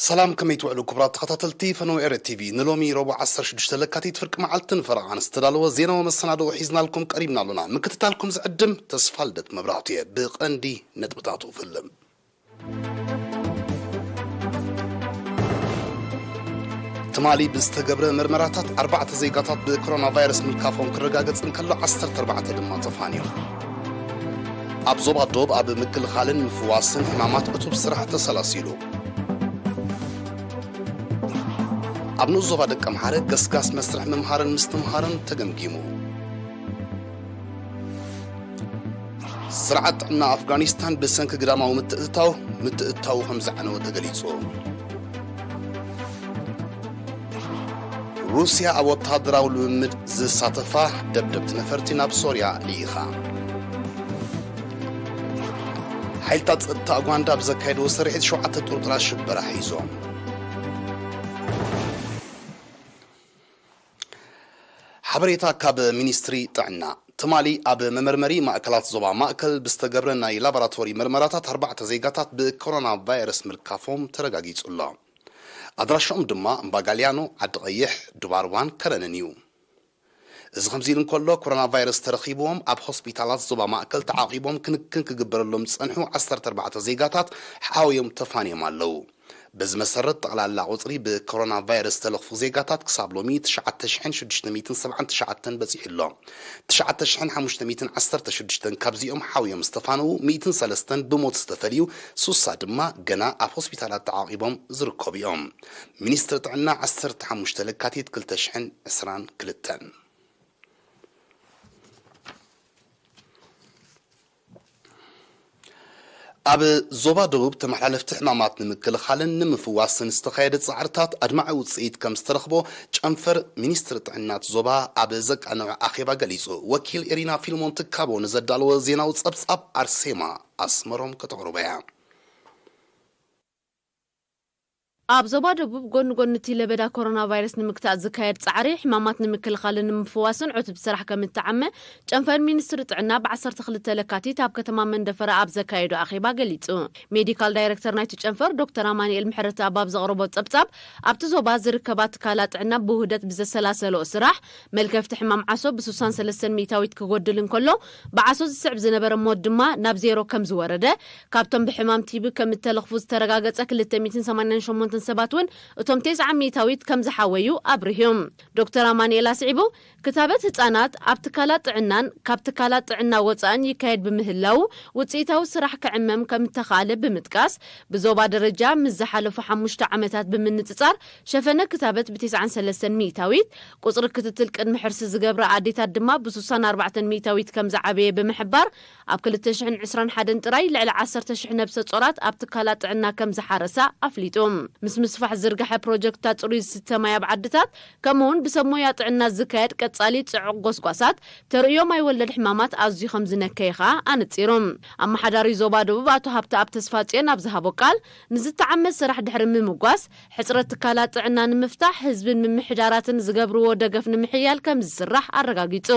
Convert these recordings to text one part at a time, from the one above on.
ሰላም፣ ከመይ ትውዕሉ ክቡራት ተኸታተልቲ ፈነወ ኤረ ቲቪ? ንሎሚ ረቡዕ ዓሰርተ ሽዱሽተ ለካቲት ፍርቂ መዓልትን ፈረቓን ዝተዳለወ ዜናዊ መሰናድኦ ሒዝናልኩም ቀሪብና ኣሎና። ምክትታልኩም ዝዕድም ተስፋ ልደት መብራህቱ እየ። ብቐንዲ ነጥብታቱ እፍልም። ትማሊ ብዝተገብረ መርመራታት ኣርባዕተ ዜጋታት ብኮሮና ቫይረስ ምልካፎም ክረጋገጽ እንከሎ፣ ዓሰርተ ኣርባዕተ ድማ ተፋንዮም። ኣብ ዞባ ዶብ ኣብ ምክልኻልን ምፍዋስን ሕማማት ዕቱብ ስራሕ ተሰላሲሉ። ኣብ ንኡስ ዞባ ደቀምሓረ ገስጋስ መስርሕ ምምሃርን ምስትምሃርን ተገምጊሙ። ስርዓት ጥዕና ኣፍጋኒስታን ብሰንኪ ግዳማዊ ምትእትታው፣ ምትእትታው ከም ዝዓነወ ተገሊጹ። ሩስያ ኣብ ወተሃደራዊ ልምምድ ዝሳተፋ ደብደብቲ ነፈርቲ ናብ ሶርያ ልኢኻ። ሓይልታት ጸጥታ ኡጋንዳ ኣብ ዘካየድዎ ስርሒት ሸውዓተ ጥርጡራት ሽበራ ሒዞም። ሓበሬታ ካብ ሚኒስትሪ ጥዕና። ትማሊ ኣብ መመርመሪ ማእከላት ዞባ ማእከል ብዝተገብረ ናይ ላቦራቶሪ መርመራታት ኣርባዕተ ዜጋታት ብኮሮና ቫይረስ ምልካፎም ተረጋጊጹ ኣሎ። ኣድራሻኦም ድማ እምባጋልያኖ፣ ዓዲ ቀይሕ፣ ዱባርዋን ከረንን እዩ። እዚ ከምዚ ኢሉ እንከሎ፣ ኮሮና ቫይረስ ተረኺብዎም ኣብ ሆስፒታላት ዞባ ማእከል ተዓቂቦም ክንክን ክግበረሎም ዝጸንሑ ዓሰርተ ኣርባዕተ ዜጋታት ሓውዮም ተፋንዮም ኣለዉ። በዚ መሰረት፣ ጠቕላላ ቁጽሪ ብኮሮና ቫይረስ ዝተለኽፉ ዜጋታት ክሳብ ሎሚ ትሽዓተ ሽሕን ሽዱሽተ ሚእትን ሰብዓን ትሽዓተን በጺሑ ኣሎ። ትሽዓተ ሽሕን ሓሙሽተ ሚእትን ዓሰርተ ሽዱሽተን ካብዚኦም ሓውዮም ዝተፋነዉ፣ ሚእትን ሰለስተን ብሞት ዝተፈልዩ፣ ሱሳ ድማ ገና ኣብ ሆስፒታላት ተዓቂቦም ዝርከቡ እዮም። ሚኒስትሪ ጥዕና፣ ዓሰርተ ሓሙሽተ ለካቲት ክልተ ሽሕን ዕስራን ክልተን። ኣብ ዞባ ደቡብ ተመሓላለፍቲ ሕማማት ንምክልኻልን ንምፍዋስን ዝተኻየደ ጻዕርታት ኣድማዒ ውጽኢት ከም ዝተረኽቦ ጨንፈር ሚኒስትሪ ጥዕና እቲ ዞባ ኣብ ዘቃነዖ ኣኼባ ገሊጹ። ወኪል ኤሪና ፊልሞን ትካቦ ንዘዳለወ ዜናዊ ጸብጻብ ኣርሴማ ኣስመሮም ከተቕርቦ እያ። ኣብ ዞባ ደቡብ ጎኒ ጎኒ እቲ ለበዳ ኮሮና ቫይረስ ንምግታእ ዝካየድ ጻዕሪ፣ ሕማማት ንምክልኻልን ንምፍዋስን ዕቱብ ስራሕ ከም እተዓመ ጨንፈር ሚኒስትሪ ጥዕና ብ ዓሰርተ ክልተ ለካቲት ኣብ ከተማ መንደፈራ ኣብ ዘካየዶ ኣኼባ ገሊጹ። ሜዲካል ዳይሬክተር ናይቲ ጨንፈር ዶክተር ኣማኑኤል ምሕረተኣብ ኣብ ዘቕረቦ ጸብጻብ፣ ኣብቲ ዞባ ዝርከባ ትካላት ጥዕና ብውህደት ብዘሰላሰለኦ ስራሕ፣ መልከፍቲ ሕማም ዓሶ ብ ስሳን ሰለስተን ሚእታዊት ክጎድል እንከሎ፣ ብዓሶ ዝስዕብ ዝነበረ ሞት ድማ ናብ ዜሮ ከም ዝወረደ፣ ካብቶም ብሕማም ቲቢ ከም እተለኽፉ ዝተረጋገጸ ክልተ ሚእትን ሰማንያን ሸሞንተን ሰባት እውን እቶም ተስዓ ሚእታዊት ከም ዝሓወዩ ኣብሪሁ። ዶክተር ኣማኑኤል ኣስዒቡ፣ ክታበት ህጻናት ኣብ ትካላት ጥዕናን ካብ ትካላት ጥዕና ወጻእን ይካየድ ብምህላው፣ ውጽኢታዊ ስራሕ ክዕመም ከም እተኻእለ ብምጥቃስ፣ ብዞባ ደረጃ ምስ ዝሓለፉ ሓሙሽተ ዓመታት ብምንጽጻር፣ ሸፈነ ክታበት ብ ተስዓን ሰለስተን ሚእታዊት፣ ቁጽሪ ክትትል ቅድሚ ሕርሲ ዝገብራ ኣዴታት ድማ ብ ስሳን ኣርባዕተን ሚእታዊት ከም ዝዓበየ ብምሕባር፣ ኣብ ክልተ ሽሕን ዕስራን ሓደን ጥራይ ልዕሊ ዓሰርተ ሽሕ ነብሰ ጾራት ኣብ ትካላት ጥዕና ከም ዝሓረሳ ኣፍሊጡ። ምስ ምስፋሕ ዝርግሐ ፕሮጀክትታት ጽሩይ ዝስተ ማይ ኣብ ዓድታት፣ ከምኡውን ብሰብ ሞያ ጥዕና ዝካየድ ቀጻሊ ጽዑቕ ጎስጓሳት፣ ተርእዮ ማይ ወለድ ሕማማት ኣዝዩ ከም ዝነከየ ከኣ ኣነጺሩ። ኣመሓዳሪ ዞባ ደቡብ ኣቶ ሃብተኣብ ተስፋጽዮን ኣብ ዝሃቦ ቃል፣ ንዝተዓመት ስራሕ ድሕሪ ምምጓስ፣ ሕጽረት ትካላት ጥዕና ንምፍታሕ ህዝብን ምምሕዳራትን ዝገብርዎ ደገፍ ንምሕያል ከም ዝስራሕ ኣረጋጊጹ።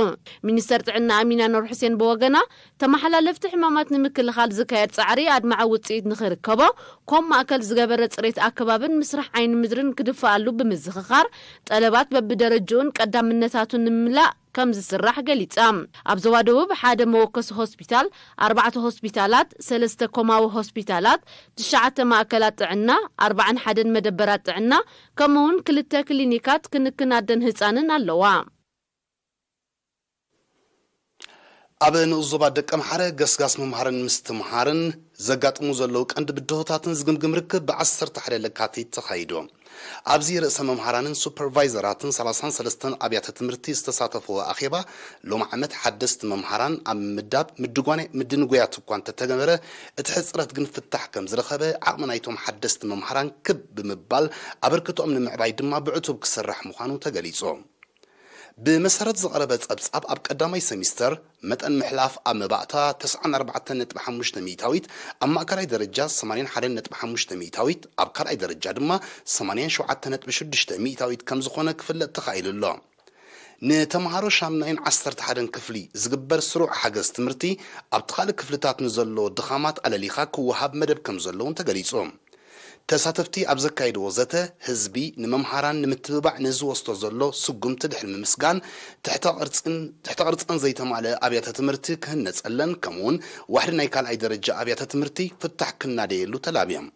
ሚኒስተር ጥዕና ኣሚና ኑር ሑሴን ብወገና፣ ተመሓላለፍቲ ሕማማት ንምክልኻል ዝካየድ ጻዕሪ ኣድማዒ ውጽኢት ንኽርከቦ፣ ኮም ማእከል ዝገበረ ጽሬት ኣከባብን ምስራሕ ዓይኒ ምድርን ክድፈኣሉ ብምዝኽኻር፣ ጠለባት በብደረጅኡን ቀዳምነታቱን ንምምላእ ከም ዝስራሕ ገሊጻ። ኣብ ዞባ ደቡብ ሓደ መወከሲ ሆስፒታል፣ ኣርባዕተ ሆስፒታላት፣ ሰለስተ ኮማዊ ሆስፒታላት፣ ትሽዓተ ማእከላት ጥዕና፣ ኣርባዓን ሓደን መደበራት ጥዕና፣ ከምኡውን ክልተ ክሊኒካት ክንክን ኣደን ህጻንን ኣለዋ። ኣብ ንኡስ ዞባ ደቀምሓረ ገስጋስ ምምሃርን ምስትምሃርን ዘጋጥሙ ዘለዉ ቀንዲ ብድሆታትን ዝግምግም ርክብ ብ ዓሰርተ ሓደ ለካቲት ተኻይዱ። ኣብዚ ርእሰ መምሃራንን ሱፐርቫይዘራትን ሰላሳን ሰለስተን ኣብያተ ትምህርቲ ዝተሳተፍዎ ኣኼባ፣ ሎሚ ዓመት ሓደስቲ መምሃራን ኣብ ምምዳብ ምድጓነ-፣ ምድንጓያት እኳ እንተተገበረ፣ እቲ ሕጽረት ግን ፍታሕ ከም ዝረኸበ፣ ዓቕሚ ናይቶም ሓደስቲ መምሃራን ክብ ብምባል፣ ኣበርክቶኦም ንምዕባይ ድማ ብዕቱብ ክስራሕ ምዃኑ ተገሊጹ። ብመሰረት ዝቐረበ ጸብጻብ፣ ኣብ ቀዳማይ ሰሚስተር መጠን ምሕላፍ ኣብ መባእታ ተስዓን ኣርባዕተን ነጥቢ ሓሙሽተ ሚእታዊት፣ ኣብ ማእከላይ ደረጃ ሰማንያን ሓደን ነጥቢ ሓሙሽተ ሚእታዊት፣ ኣብ ካልኣይ ደረጃ ድማ ሰማንያን ሸውዓተን ነጥቢ ሽዱሽተ ሚእታዊት ከም ዝኾነ ክፍለጥ ተኻኢሉ ኣሎ። ንተምሃሮ ሻምናይን ዓሰርተ ሓደን ክፍሊ ዝግበር ስሩዕ ሓገዝ ትምህርቲ፣ ኣብቲ ካልእ ክፍልታት ንዘሎ ድኻማት ኣለሊኻ ክወሃብ መደብ ከም ዘሎ እውን ተገሊጹ። ተሳተፍቲ ኣብ ዘካየድዎ ዘተ፣ ህዝቢ ንመምሃራን ንምትብባዕ ንዝወስዶ ዘሎ ስጉምቲ ድሕሪ ምምስጋን፣ ትሕተ ቅርጽን ትሕተ ቅርጸን ዘይተማልአ ኣብያተ ትምህርቲ ክህነጸለን፣ ከምኡውን ዋሕዲ ናይ ካልኣይ ደረጃ ኣብያተ ትምህርቲ ፍታሕ ክናደየሉ ተላብዮም።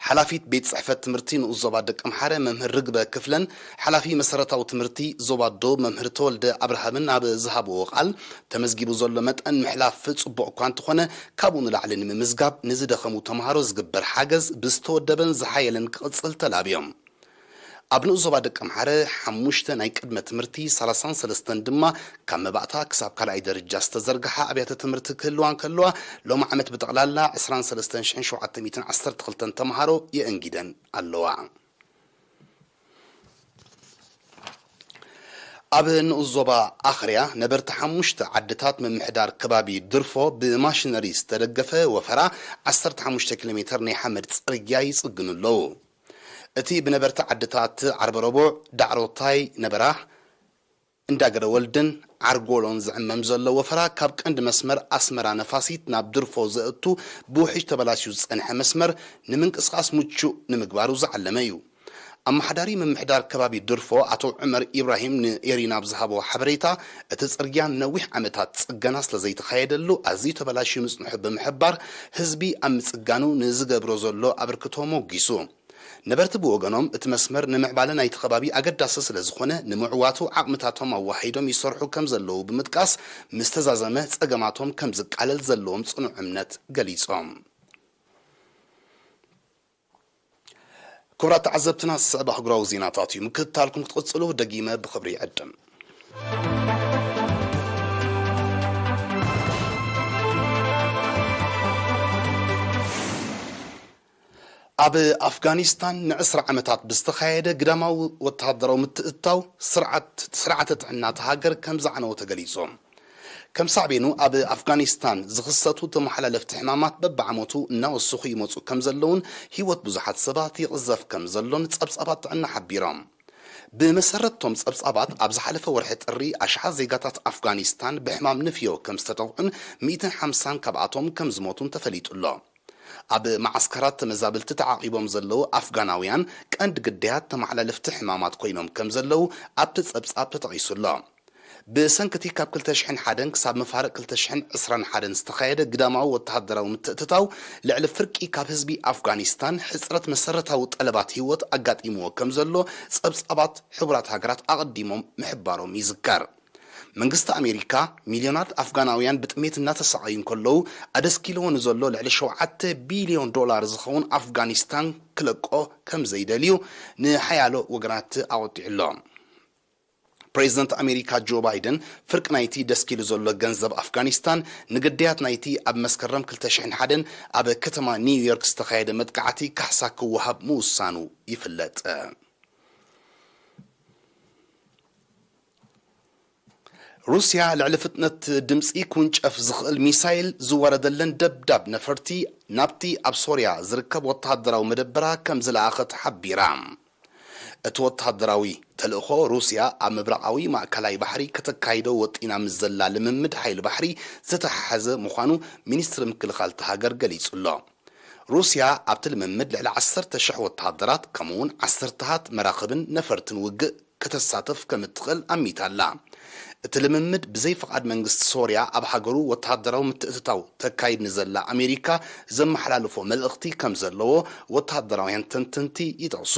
ሓላፊት ቤት ጽሕፈት ትምህርቲ ንኡስ ዞባ ደቀምሓረ መምህር ርግበ ክፍለን ሓላፊ መሰረታዊ ትምህርቲ ዞባ ዶብ መምህር ተወልደ ኣብርሃምን ኣብ ዝሃብዎ ቃል፣ ተመዝጊቡ ዘሎ መጠን ምሕላፍ ጽቡቕ እኳ እንተኾነ፣ ካብኡ ንላዕሊ ንምምዝጋብ ንዝደኸሙ ተምሃሮ ዝግበር ሓገዝ ብዝተወደበን ዝሓየለን ክቕጽል ተላብዮም። ኣብ ንኡስ ዞባ ደቀምሓረ ሓሙሽተ ናይ ቅድመ ትምህርቲ፣ ሰላሳን ሰለስተን ድማ ካብ መባእታ ክሳብ ካልኣይ ደረጃ ዝተዘርግሓ ኣብያተ ትምህርቲ ክህልዋ እንከለዋ፣ ሎም ዓመት ብጠቕላላ ዕስራን ሰለስተን ሽሕን ሸውዓተ ሚእትን ዓሰርተ ክልተን ተምሃሮ የእንጊደን ኣለዋ። ኣብ ንኡስ ዞባ ኣኽርያ ነበርቲ ሓሙሽተ ዓድታት ምምሕዳር ከባቢ ድርፎ ብማሽነሪ ዝተደገፈ ወፈራ ዓሰርተ ሓሙሽተ ኪሎ ሜትር ናይ ሓመድ ጽርግያ ይጽግኑ ኣለዉ። እቲ ብነበርቲ ዓድታት ዓርበ ረቡዕ ዳዕሮታይ ነበራ እንዳገደ ወልድን ዓርጎሎን ዝዕመም ዘሎ ወፈራ ካብ ቀንዲ መስመር ኣስመራ ነፋሲት ናብ ድርፎ ዘእቱ ብውሕጅ ተበላሽዩ ዝጸንሐ መስመር ንምንቅስቓስ ምቹእ ንምግባሩ ዝዓለመ እዩ። ኣመሓዳሪ ምምሕዳር ከባቢ ድርፎ ኣቶ ዑመር ኢብራሂም ንኤሪና ኣብ ዝሃቦ ሓበሬታ፣ እቲ ጽርግያ ነዊሕ ዓመታት ጽገና ስለ ዘይተኻየደሉ ኣዝዩ ተበላሽዩ ምጽንሑ ብምሕባር፣ ህዝቢ ኣብ ምጽጋኑ ንዝገብሮ ዘሎ ኣበርክቶ ሞጊሱ። ነበርቲ ብወገኖም፣ እቲ መስመር ንምዕባለ ናይቲ ከባቢ ኣገዳሲ ስለ ዝኾነ፣ ንምዕዋቱ ዓቕምታቶም ኣዋሂዶም ይሰርሑ ከም ዘለዉ ብምጥቃስ፣ ምስ ተዛዘመ ጸገማቶም ከም ዝቃለል ዘለዎም ጽኑዕ እምነት ገሊጾም። ክቡራት ተዓዘብትና፣ ዝስዕብ ኣህጉራዊ ዜናታት እዩ። ምክትታልኩም ክትቕጽሉ ደጊመ ብኽብሪ ይዕድም። ኣብ ኣፍጋኒስታን ንዕስራ ዓመታት ብዝተኻየደ ግዳማዊ ወተሃደራዊ ምትእትታው፣ ስርዓት፣ ስርዓተ ጥዕና እታ ሃገር ከም ዝዓነወ ተገሊጹ። ከም ሳዕቤኑ፣ ኣብ ኣፍጋኒስታን ዝኽሰቱ ተመሓላለፍቲ ሕማማት በብዓመቱ እናወሰኹ ይመጹ ከም ዘለውን ህይወት ብዙሓት ሰባት ይቕዘፍ ከም ዘሎን ጸብጻባት ጥዕና ሓቢሮም። ብመሰረት እቶም ጸብጻባት፣ ኣብ ዝሓለፈ ወርሒ ጥሪ ኣሽሓት ዜጋታት ኣፍጋኒስታን ብሕማም ንፍዮ ከም ዝተጠቕዑን ሚእትን ሓምሳን ካብኣቶም ከም ዝሞቱን ተፈሊጡ ኣሎ። ኣብ መዓስከራት ተመዛበልቲ ተዓቒቦም ዘለዉ ኣፍጋናውያን ቀንዲ ግዳያት ተመሓላለፍቲ ሕማማት ኮይኖም ከም ዘለዉ ኣብቲ ጸብጻብ ተጠቒሱ ኣሎ። ብሰንኪ እቲ ካብ ክልተ ሽሕን ሓደን ክሳብ መፋርቕ ክልተ ሽሕን ዕስራን ሓደን ዝተኻየደ ግዳማዊ ወተሃደራዊ ምትእትታው፣ ልዕሊ ፍርቂ ካብ ህዝቢ ኣፍጋኒስታን ሕጽረት መሰረታዊ ጠለባት ህይወት ኣጋጢምዎ ከም ዘሎ ጸብጻባት ሕቡራት ሃገራት ኣቐዲሞም ምሕባሮም ይዝከር። መንግስቲ ኣሜሪካ፣ ሚልዮናት ኣፍጋናውያን ብጥሜት እናተሰቓዩ እንከለዉ፣ ኣደስኪልዎ ንዘሎ ልዕሊ ሸውዓተ ቢልዮን ዶላር ዝኸውን ኣፍጋኒስታን ክለቆ ከም ዘይደልዩ ንሓያሎ ወገናት ኣወጢዑ ኣሎ። ፕሬዚደንት ኣሜሪካ ጆ ባይደን፣ ፍርቂ ናይቲ ደስኪሉ ዘሎ ገንዘብ ኣፍጋኒስታን ንግዳያት ናይቲ ኣብ መስከረም ክልተ ሽሕን ሓደን ኣብ ከተማ ኒውዮርክ ዝተኻየደ መጥቃዕቲ ካሕሳ ክወሃብ ምውሳኑ ይፍለጥ። ሩስያ ልዕሊ ፍጥነት ድምጺ ክውንጨፍ ዝኽእል ሚሳይል ዝወረደለን ደብዳብ ነፈርቲ ናብቲ ኣብ ሶርያ ዝርከብ ወተሃደራዊ መደበራ ከም ዝለኣኸት ሓቢራ። እቲ ወተሃደራዊ ተልእኾ፣ ሩስያ ኣብ ምብራቓዊ ማእከላይ ባሕሪ ከተካይዶ ወጢና ምስ ዘላ ልምምድ ሓይሊ ባሕሪ ዝተሓሓዘ ምዃኑ ሚኒስትሪ ምክልኻል እታ ሃገር ገሊጹ ኣሎ። ሩስያ ኣብቲ ልምምድ ልዕሊ ዓሰርተ ሽሕ ወተሃደራት፣ ከምኡ'ውን ዓሰርተታት መራኽብን ነፈርትን ውግእ ከተሳትፍ ከም እትኽእል ኣሚታ ኣላ። እቲ ልምምድ ብዘይ ፍቓድ መንግስቲ ሶርያ ኣብ ሃገሩ ወተሃደራዊ ምትእትታው ተካይድ ንዘላ ኣሜሪካ ዘመሓላልፎ መልእኽቲ ከም ዘለዎ ወተሃደራውያን ተንተንቲ ይጠቕሱ።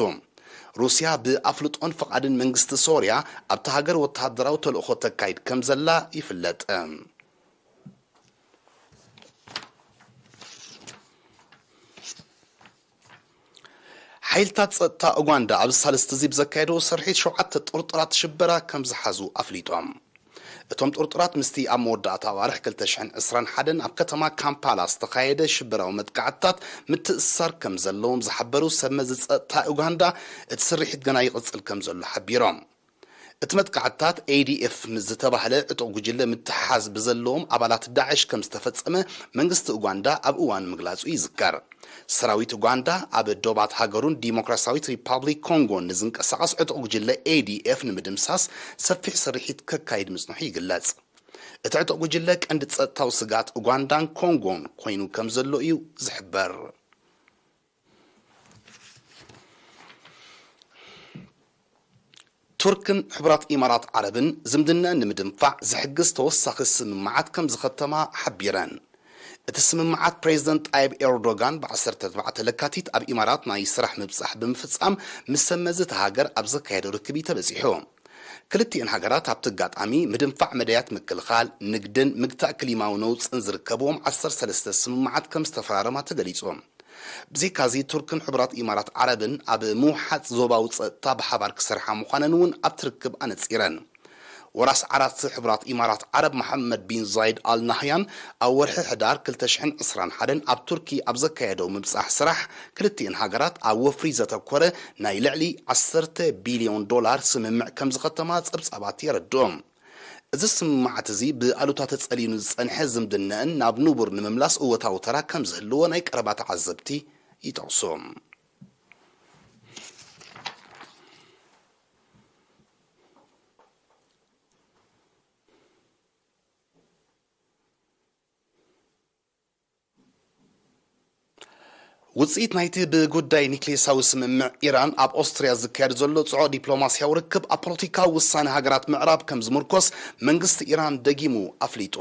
ሩስያ ብኣፍልጦን ፍቓድን መንግስቲ ሶርያ ኣብታ ሃገር ወተሃደራዊ ተልእኾ ተካይድ ከም ዘላ ይፍለጥ። ሓይልታት ጸጥታ ኡጋንዳ ኣብዚ ሳልስቲ እዚ ብዘካየደዎ ስርሒት ሸውዓተ ጥርጡራት ሽበራ ከም ዝሓዙ ኣፍሊጦም። እቶም ጥርጡራት ምስቲ ኣብ መወዳእታ ኣዋርሕ ክልተ ሽሕን ዕስራን ሓደን ኣብ ከተማ ካምፓላ ዝተኻየደ ሽበራዊ መጥቃዕትታት ምትእስሳር ከም ዘለዎም ዝሓበሩ ሰብ መዚ ጸጥታ ኡጋንዳ፣ እቲ ስርሒት ገና ይቕጽል ከም ዘሎ ሓቢሮም። እቲ መጥቃዕትታት ኤ ዲ ኤፍ ምስ ዝተባህለ ዕጡቕ ጉጅለ ምትሕሓዝ ብዘለዎም ኣባላት ዳዕሽ ከም ዝተፈጸመ መንግስቲ ኡጋንዳ ኣብ እዋን ምግላጹ ይዝከር። ሰራዊት ኡጋንዳ ኣብ ዶባት ሃገሩን ዲሞክራሲያዊት ሪፓብሊክ ኮንጎን ንዝንቀሳቐስ ዕጡቕ ጉጅለ ኤ ዲ ኤፍ ንምድምሳስ ሰፊሕ ስርሒት ከካይድ ምጽንሑ ይግለጽ። እቲ ዕጡቕ ጉጅለ ቀንዲ ጸጥታዊ ስግኣት ኡጋንዳን ኮንጎን ኮይኑ ከም ዘሎ እዩ ዝሕበር። ቱርክን ሕቡራት ኢማራት ዓረብን ዝምድነአን ንምድንፋዕ ዝሕግዝ ተወሳኺ ስምምዓት ከም ዝኸተማ ሓቢረን። እቲ ስምምዓት ፕሬዚደንት ጣይብ ኤርዶጋን ብ14 ለካቲት ኣብ ኢማራት ናይ ስራሕ ምብጻሕ ብምፍጻም ምስ ሰብ መዚ እታ ሃገር ኣብ ዘካየዶ ርክብ እዩ ተበጺሑ። ክልቲኤን ሃገራት ኣብቲ ኣጋጣሚ ምድንፋዕ መዳያት ምክልኻል፣ ንግድን ምግታእ ክሊማዊ ነውጽን ዝርከብዎም ዓሰርተ ሰለስተ ስምምዓት ከም ዝተፈራረማ ተገሊጹ። ብዘይካዚ ቱርክን ሕቡራት ኢማራት ዓረብን ኣብ ምውሓጥ ዞባዊ ጸጥታ ብሓባር ክሰርሓ ምዃነን እውን ኣብቲ ርክብ ኣነጺረን። ወራስ ዓራት ሕቡራት ኢማራት ዓረብ መሓመድ ቢን ዛይድ ኣል ናህያን ኣብ ወርሒ ሕዳር ክልተ ሽሕን ዕስራን ሓደን ኣብ ቱርኪ ኣብ ዘካየደው ምብጻሕ ስራሕ ክልቲኤን ሃገራት ኣብ ወፍሪ ዘተኮረ ናይ ልዕሊ ዓሰርተ ቢልዮን ዶላር ስምምዕ ከም ዝኸተማ ጸብጻባት የረድኡ። እዚ ስምምዓት እዚ ብኣሉታ ተጸልዩ ዝጸንሐ ዝምድነአን ናብ ንቡር ንምምላስ እወታዊ ተራ ከም ዝህልዎ ናይ ቀረባ ተዓዘብቲ ይጠቕሱ። ውጽኢት ናይቲ ብጉዳይ ኒክሌሳዊ ስምምዕ ኢራን ኣብ ኦስትርያ ዝካየድ ዘሎ ጽዑቕ ዲፕሎማስያዊ ርክብ ኣብ ፖለቲካዊ ውሳነ ሃገራት ምዕራብ ከም ዝምርኮስ መንግስቲ ኢራን ደጊሙ ኣፍሊጡ።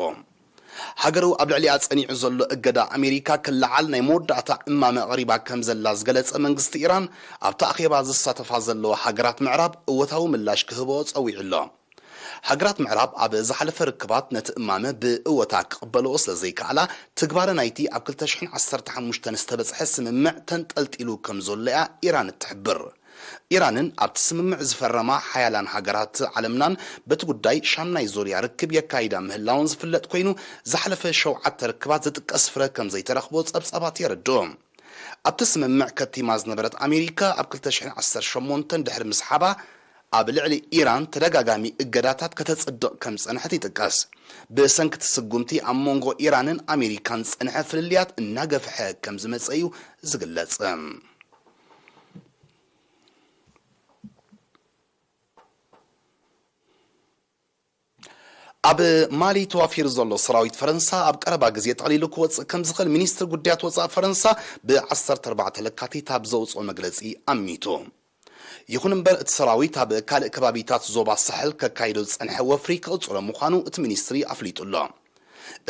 ሃገሩ ኣብ ልዕሊኣ ጸኒዑ ዘሎ እገዳ ኣሜሪካ ክለዓል ናይ መወዳእታ እማመ ኣቕሪባ ከም ዘላ ዝገለጸ መንግስቲ ኢራን፣ ኣብቲ ኣኼባ ዝሳተፋ ዘለዋ ሃገራት ምዕራብ እወታዊ ምላሽ ክህብኦ ጸዊዑ ኣሎ። ሃገራት ምዕራብ ኣብ ዝሓለፈ ርክባት ነቲ እማመ ብእወታ ክቕበልኦ ስለ ዘይከኣላ፣ ትግባረ ናይቲ ኣብ ክልተ ሽሕን ዓሰርተ ሓሙሽተን ዝተበጽሐ ስምምዕ ተንጠልጢሉ ከም ዘሎ እያ ኢራን እትሕብር። ኢራንን ኣብቲ ስምምዕ ዝፈረማ ሓያላን ሃገራት ዓለምናን በቲ ጉዳይ ሻምናይ ዙርያ ርክብ የካይዳ ምህላውን ዝፍለጥ ኮይኑ፣ ዝሓለፈ ሸውዓተ ርክባት ዝጥቀስ ፍረ ከም ዘይተረኽቦ ጸብጻባት የረድኡ። ኣብቲ ስምምዕ ከቲማ ዝነበረት ኣሜሪካ ኣብ ክልተ ሽሕን ዓሰርተ ሸሞንተን ድሕሪ ምስሓባ፣ ኣብ ልዕሊ ኢራን ተደጋጋሚ እገዳታት ከተጽድቕ ከም ዝጸንሐት ይጥቀስ። ብሰንኪ እቲ ስጉምቲ ኣብ መንጎ ኢራንን ኣሜሪካን ዝጸንሐ ፍልልያት እናገፍሐ ከም ዝመጸ እዩ ዝግለጽ። ኣብ ማሊ ተዋፊሩ ዘሎ ሰራዊት ፈረንሳ ኣብ ቀረባ ግዜ ጠቕሊሉ ክወጽእ ከም ዝኽእል ሚኒስትሪ ጉዳያት ወጻኢ ፈረንሳ ብ14 ለካቲት ኣብ ዘውጽኦ መግለጺ ኣሚቱ። ይኹን እምበር፣ እቲ ሰራዊት ኣብ ካልእ ከባቢታት ዞባ ሳሕል ከካይዶ ዝጸንሐ ወፍሪ ክቕጽሎ ምዃኑ እቲ ሚኒስትሪ ኣፍሊጡ ኣሎ።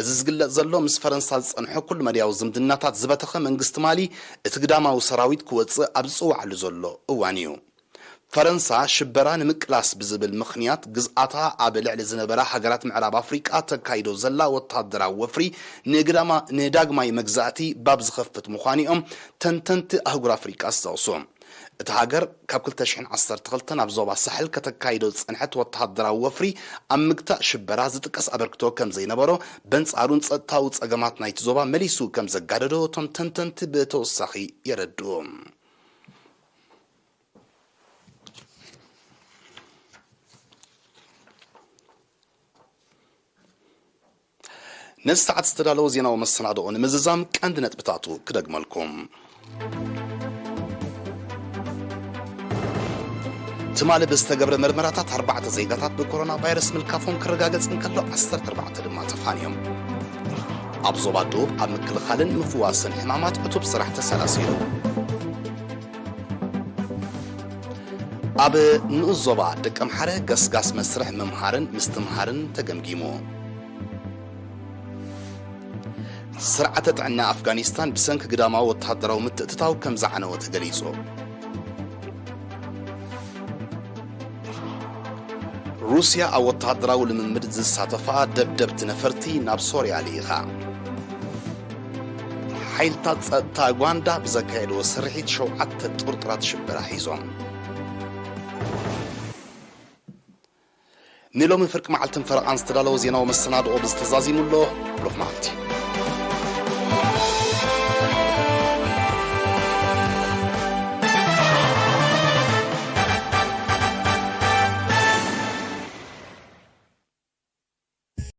እዚ ዝግለጽ ዘሎ፣ ምስ ፈረንሳ ዝጸንሖ ኩሉ መዳያዊ ዝምድናታት ዝበተኸ መንግስቲ ማሊ፣ እቲ ግዳማዊ ሰራዊት ክወጽእ ኣብ ዝጽውዓሉ ዘሎ እዋን እዩ። ፈረንሳ ሽበራ ንምቅላስ ብዝብል ምኽንያት፣ ግዝኣታ ኣብ ልዕሊ ዝነበራ ሃገራት ምዕራብ ኣፍሪቃ ተካይዶ ዘላ ወታደራዊ ወፍሪ ንግዳማ-፣ ንዳግማይ መግዛእቲ ባብ ዝኸፍት ምዃኑ እዮም ተንተንቲ ኣህጉር ኣፍሪቃ ዝጠቕሱ። እታ ሃገር ካብ ክልተ ሽሕን ዓሰርተ ክልተን ኣብ ዞባ ሳሕል ከተካይዶ ዝጸንሐት ወተሃደራዊ ወፍሪ ኣብ ምግታእ ሽበራ ዝጥቀስ ኣበርክቶ ከም ዘይነበሮ፣ በንጻሩ ንጸጥታዊ ጸገማት ናይቲ ዞባ መሊሱ ከም ዘጋደዶ እቶም ተንተንቲ ብተወሳኺ የረድኡ። ነዚ ሰዓት ዝተዳለወ ዜናዊ መሰናድኦ ንምዝዛም ቀንዲ ነጥብታቱ ክደግመልኩም። ትማሊ ብዝተገብረ መርመራታት ኣርባዕተ ዜጋታት ብኮሮና ቫይረስ ምልካፎም ክረጋገጽ እንከሎ፣ ዓሰርተ ኣርባዕተ ድማ ተፋንዮም። ኣብ ዞባ ደቡብ ኣብ ምክልኻልን ምፍዋስን ሕማማት ዕቱብ ስራሕ ተሰላሲሉ። ኣብ ንኡስ ዞባ ደቀምሓረ ገስጋስ መስርሕ ምምሃርን ምስትምሃርን ተገምጊሙ። ስርዓተ ጥዕና ኣፍጋኒስታን ብሰንኪ ግዳማዊ ወተሃደራዊ ምትእትታው ከም ዝዓነወ ተገሊጹ። ሩስያ ኣብ ወተሃደራዊ ልምምድ ዝሳተፋ ደብደብቲ ነፈርቲ ናብ ሶርያ ልኢኻ። ሓይልታት ጸጥታ ኡጋንዳ ብዘካየድዎ ስርሒት ሸውዓተ ጥርጡራት ሽበራ ሒዞም። ንሎሚ ፍርቂ መዓልትን ፈረቓን ዝተዳለወ ዜናዊ መሰናድኦ ብዝተዛዚሙ ኣሎ። ብሩኽ መዓልቲ።